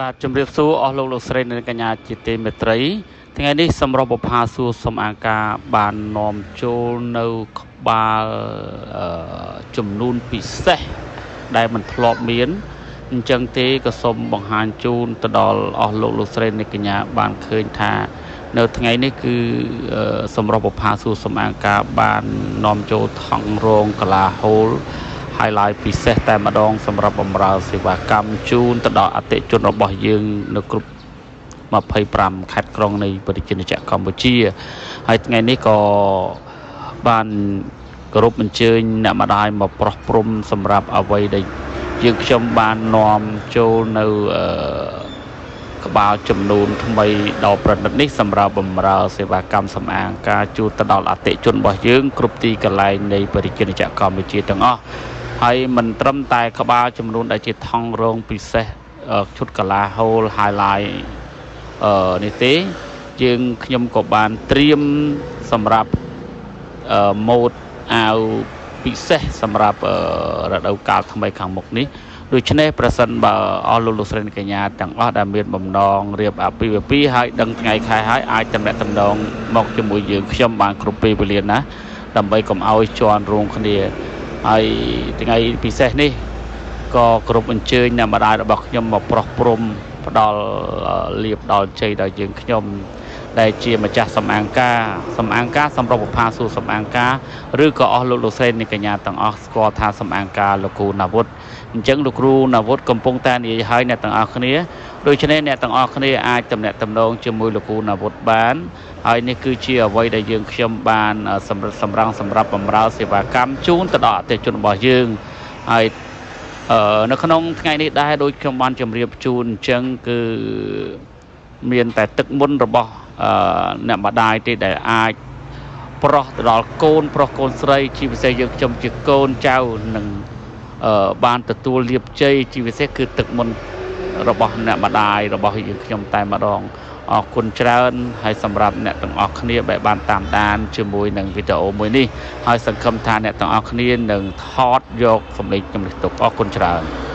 បាទជំរាបសួរអស់លោកលោកស្រីនិងកញ្ញាជាទីមេត្រីថ្ងៃនេះសម្រាប់បុប្ផាសួរសំអាងការបាននាំចូលនៅក្បាលចំនួនពិសេសដែលមិនធ្លាប់មានអញ្ចឹងទេក៏សូមបង្ហាញជូនទៅដល់អស់លោកលោកស្រីនិងកញ្ញាបានឃើញថានៅថ្ងៃនេះគឺសម្រាប់បុប្ផាសួរសំអាងការបាននាំចូលថង់រងកាឡាហូលហើយឡាយពិសេសតែម្ដងសម្រាប់បម្រើសេវាកម្មជូនទៅដល់អតិថិជនរបស់យើងនៅគ្រប់25ខេត្តក្រុងនៃប្រជាណាចក្រកម្ពុជាហើយថ្ងៃនេះក៏បានគោរពអញ្ជើញអ្នកម្ដាយមកប្រោះព្រំសម្រាប់អ្វីដែលយើងខ្ញុំបាននាំចូលនៅក្បាលចំនួនថ្មីដ៏ប្រណិតនេះសម្រាប់បម្រើសេវាកម្មសម្អាងការជូនទៅដល់អតិថិជនរបស់យើងគ្រប់ទីកន្លែងនៃប្រជាណាចក្រកម្ពុជាទាំងអស់ហើយមិនត្រឹមតែក្បាលចំនួនដែលជាថង់រងពិសេសឈុតកាឡាហូល highlight នេះទេយើងខ្ញុំក៏បានត្រៀមសម្រាប់ម៉ូដអាវពិសេសសម្រាប់រដូវកាលថ្មីខាងមុខនេះដូច្នេះប្រសិនបើអស់លោកលោកស្រីកញ្ញាទាំងអស់ដែលមានបំណងរៀបអាពាហ៍ពិពាហ៍ហើយដឹងថ្ងៃខែហើយអាចតំណាក់តំណងមកជាមួយយើងខ្ញុំបានគ្រប់ពេលវេលាណាដើម្បីកុំឲ្យជន់រួមគ្នាហើយថ្ងៃពិសេសនេះក៏គ្រប់អញ្ជើញអ្នកម្ដាយរបស់ខ្ញុំមកប្រោះព្រំផ្ដល់លៀបដល់ជ័យដល់យើងខ្ញុំដែលជាម្ចាស់សម្អាងការសម្អាងការសម្រាប់បុប្ផាសួរសម្អាងការឬក៏អស់លោកលោកស្រីនិងកញ្ញាទាំងអស់ស្គាល់ថាសម្អាងការលោកគ្រូណាវុធអញ្ចឹងលោកគ្រូណាវុធកំពុងតែនិយាយឲ្យអ្នកទាំងអស់គ្នាដូច្នេះអ្នកទាំងអស់គ្នាអាចតំណាក់តំណងជាមួយលោកគ្រូណាវុធបានហើយនេះគឺជាអ្វីដែលយើងខ្ញុំបានសម្រិតសម្រាំងសម្រាប់បម្រើសេវាកម្មជូនទៅដល់អតិថិជនរបស់យើងហើយនៅក្នុងថ្ងៃនេះដែរដូចខ្ញុំបានជម្រាបជូនអញ្ចឹងគឺមានតែទឹកមុនរបស់អ្នកម្ដាយទេដែលអាចប្រោះទៅដល់កូនប្រុសកូនស្រីជាពិសេសយើងខ្ញុំជាកូនចៅនឹងបានទទួលលាភជ័យជាពិសេសគឺទឹកមុនរបស់អ្នកម្ដាយរបស់យើងខ្ញុំតែម្ដងអរគុណច្រើនហើយសម្រាប់អ្នកទាំងអស់គ្នាដែលបានតាមដានជាមួយនឹងវីដេអូមួយនេះហើយសង្ឃឹមថាអ្នកទាំងអស់គ្នានឹងថតយកសម្លេងខ្ញុំនេះទុកអរគុណច្រើន។